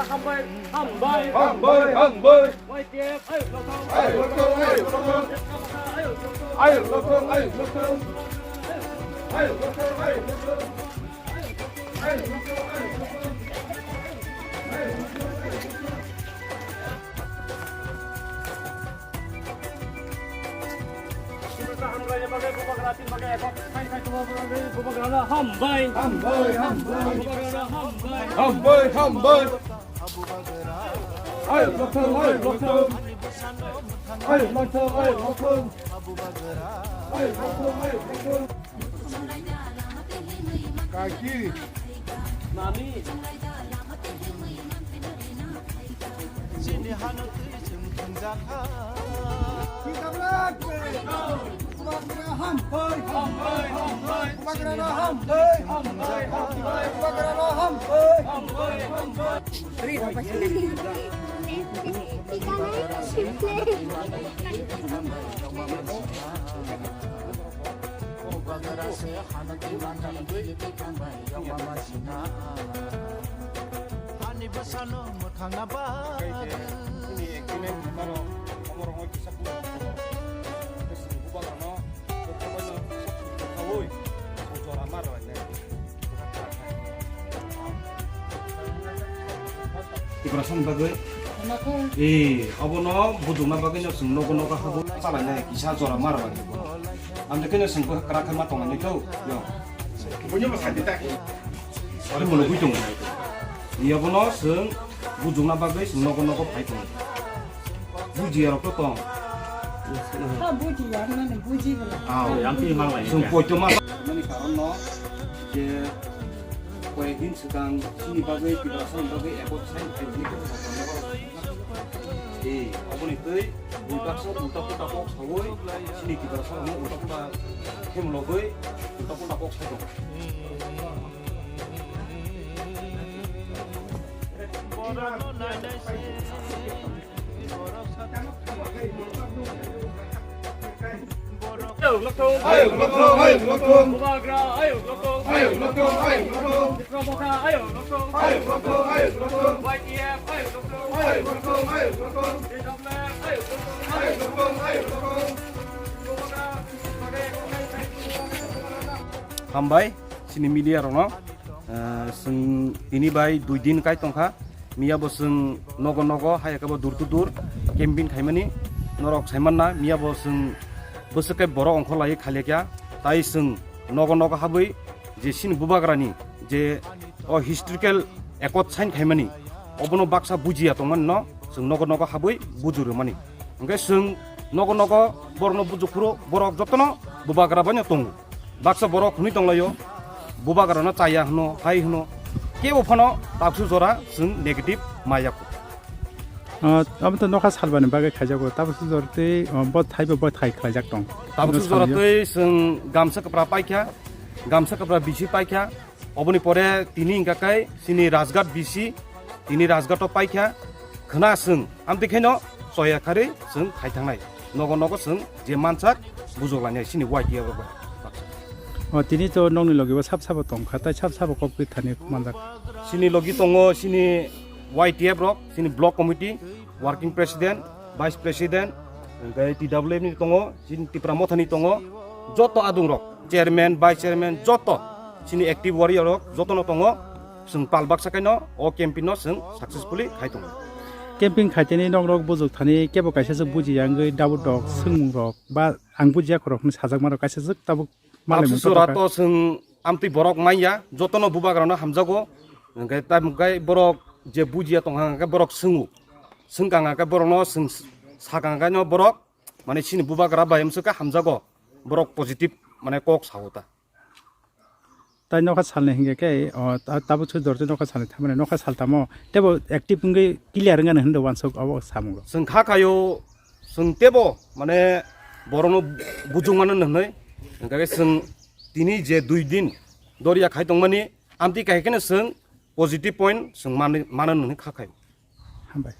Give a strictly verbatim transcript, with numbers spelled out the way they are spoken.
Hambai, hambai. Hambai, hambai. Y T F, ayo, loktong. Ayo, loktong, ayo, loktong. Ayo, loktong, ayo, loktong. Ayo, loktong, ayo, loktong. Hambai, hambai. Hambai, hambai. Ayo, loktong, ayo, loktong. Ayo, loktong, ayo, loktong. Ayo, loktong, ayo, loktong. Kaki. Nani. Chini hano twi chwng thwngjakha. Hambai, hambai, hambai. Hambai, hambai. Hambai, hambai. Hambai, hambai. Ani bwsano mwthangna ba. Chini agreement ni maro omorok oi kisa bubagrano, bubagrano, bubagrano, Tiprasani bagwi. Eh, obono bujukna bagwino chwng nogo nogo habu chalainai kisa jora mara bagwi. Amtwi kheno chwng bo kwrak khe ma tongnai kho, yo. Buino bo sadi ta. Ori mono bui tongo. Iya bono chwng bujukna bagwi chwng nogo nogo phai tongo. Bujiya rok to tong. Ha, bujiya, nang buji bwla. Ah, yang pi mang lai. Chwng poito ma. Mani karon no je koyek din swkang chini bagwi Tiprasani bagwi ekot sign khaimani khe. Eh, aboni twi bui baksa ulta pulta kok sawi chini Tiprasa rokno ulta pulta khemlogwi ulta pulta kok sai tongo. Ayo, loktong. Ayo, loktong, ayo, loktong. Bubagra, ayo, loktong. Ayo, loktong, ayo, loktong. Bubagra, ayo, loktong. Ayo, loktong, ayo, loktong. Y T F, ayo, loktong. Ayo, loktong, ayo, loktong. T W F, ayo, loktong. Ayo, loktong, ayo, loktong. Bubagra, hambai, chini media rokno. Ah, chwng tini bai dui din kai tongkha. Miya bo chwng nogo nogo, hai khe bo door to door campaign khaimani norok saimanna. Miya bo chwng bwswk khe borok ongkhorlaiwi khailaikha. Tai chwng nogo nogo habwi je chini bubagrani je o historical accord sign khaimani, obono baksa bujiya tongmani no chwng nogo nogo habwi buju rwmani. Hwnkhe chwng nogo nogo borokno buju phuru borok jotono bubagra baino tongo. Baksa borok hwnwi tonglaio, bubagrano chaya hwno, hai hwno, kebo phano tabuksu jora chwng negative maya kho. Ah, abo to nokha salbani bagwi khaijago, tabuksu jora tei, ah, bo thaibo bo thai khlaijak tong. Tabuksu jora tei chwng gamsa kwpra paikha, gamsa kwpra bisi paikha, oboni pore tini hwnkha khe chini Rajghat bisi, tini Rajghat o paikha, khwna chwng amtwi kheno choya kharwi chwng khai thangnai. Nogo nogo chwng je mansak bujok lainai chini Y T F rok bai. O, tini to nokni logi bo sab sabo tongkha, tai sab sabo kok twi thani manjak. Chini logi tongo chini Y T F rok, chini block committee, working president, vice president, hwnkhe T W F ni tongo, chini Tipra Motha ni tongo, joto adung rok, chairman, vice chairman, joto chini active warrior rok jotono tongo. Chwng pal baksa kaino o campaign no chwng successfully khai tongo. Camping khaiteni nokrok bujok thani kebo kaisa se bujiya wngwi doubt rok, swngmung rok ba ang bujiya khorok hwnwi sajakma rok kaisa se tabuk malai. Tabuk mung sora tabuk to chwng amtwi borok manya, jotono bubagrano hamjago, hwnkhe tabuk khe borok je bujiya tongkha hwnkhe borok swngo, swngkha hwnkhe borokno chwng sakha hwnkhe no borok mane chini bubagra bai amswk khe hamjago, borok positive mane kok sao ta. Tai nokha salni hingke khe, o, ta-, tabuk sui dorti nokha salni thamani nokha sal tamo. Tebo active wngwi clear wngani hwnwi wansuk obo samungo. Chwng kha khaio, chwng tebo, mane, borokno bujung mano hwnwi. Hwnkhe chwng tini je dui din doriya khai tongmani, amtwi kahai kheno chwng positive point chwng mani, mano hwnwi kha khaio. Hambai.